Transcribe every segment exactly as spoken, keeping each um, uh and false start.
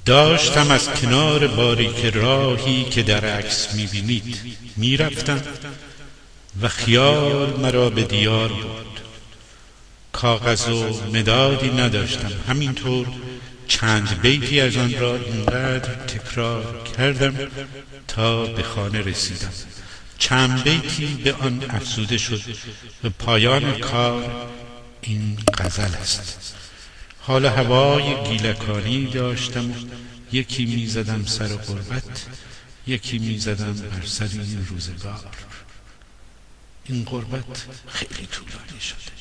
داشتم از کنار باریک راهی که در عکس می‌بینید می‌رفتم و خیال مرا به دیار برد. کاغذ و مدادی نداشتم، همینطور چند بیتی از آن را اینقدر تکرار کردم تا به خانه رسیدم. چند بیتی به آن افزوده شد و پایان کار این غزل است. حال و هوای گیلکانی داشتم و یکی می‌زدم سر غربت، یکی می‌زدم بر سر این روزگار. این غربت خیلی طولانی شده.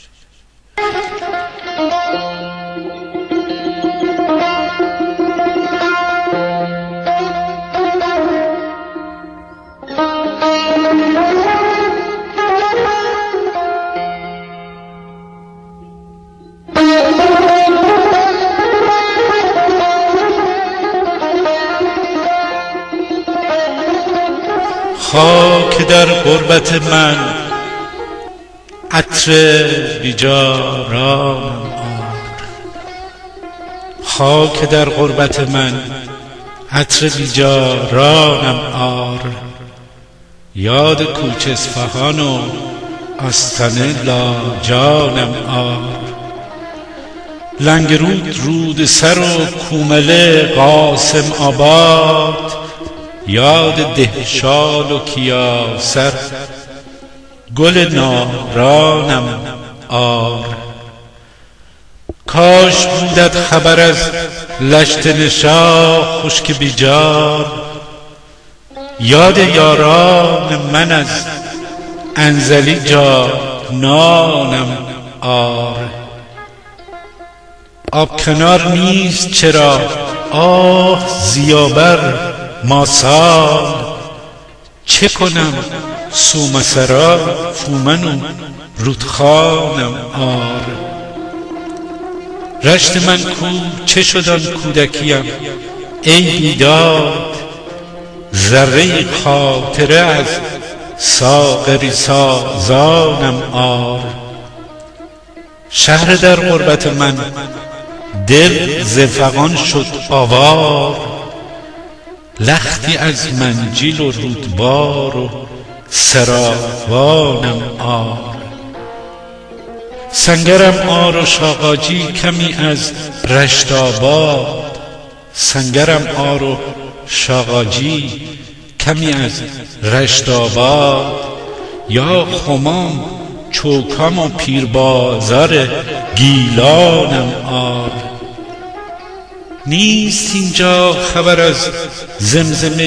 خاک در غربت من عطر بیجارانم آر. خاک در غربت من عطر بیجارانم آر. یاد کوچه اصفهان و آستانه لاجانم آر. لنگرود، رودسر و کومله، قاسم‌آباد، یاد دهشال و کیاسر، گل نارانم آر. کاش بودت خبر از لشت نشا، خشک بیجار، یاد یاران من از انزلی جانانم آر. آبکنار نیست چرا، آه، ضیابر، ماسال، چه کنم، صومعه‌سرا، فومن و رودخانم آر. رشت من کو، چه شد آن کودکیم، ای بیداد، ذره‌ای خاطره از ساغری‌سازانم آر. شهر در غربت من، دل ز فغان شد آوار، لختی از منجیل و رودبار و سراوانم آر. سنگرم آر و شاقاجی، کمی از رشت‌آباد، سنگرم آر و شاقاجی، کمی از رشت‌آباد، یا خمام، چوکام و پیربازار گیلانم آر. نیست اینجا خبر از زمزمهٔ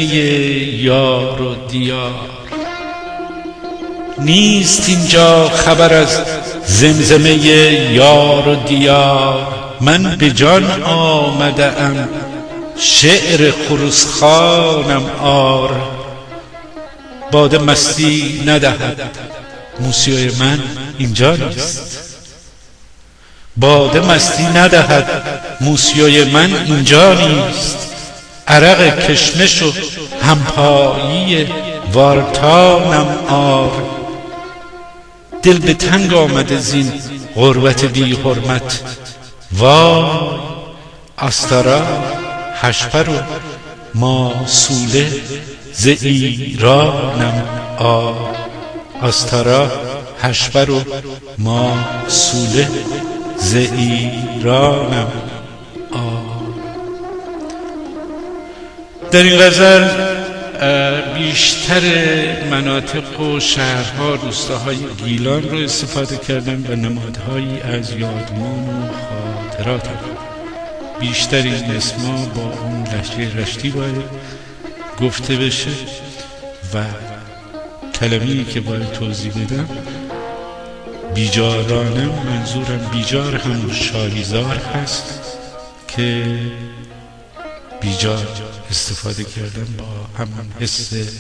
یار و دیار. نیست اینجا خبر از زمزمهٔ یار و دیار. من به جان آمده‌ام، شعر خروس‌خوانم آر. باده مستی ندهد، موسیوی من اینجا نیست. باده مستی ندهد، موسیوی من اینجا نیست. عرق کشمش و همپایی وارتانم آر. دل به تنگ آمده زین غربت بی‌حرمت. وای، آستارا، هشپر و ماسوله ز ایرانم آر. آستارا، هشپر و ماسوله ز ایرانم آر. در این غزل، اه، بیشتر مناطق و شهرها، روستاهای گیلان رو استفاده کردم و نمادهایی از یادمان و خاطراتم. بیشتر این اسما با اون لهجهٔ رشتی باید گفته بشه و کلمه‌ای که باید توضیح بدم، بیجارانم، منظورم بیجار همون شالیزار هست که بیجار استفاده کردم با همون حس دوستانه.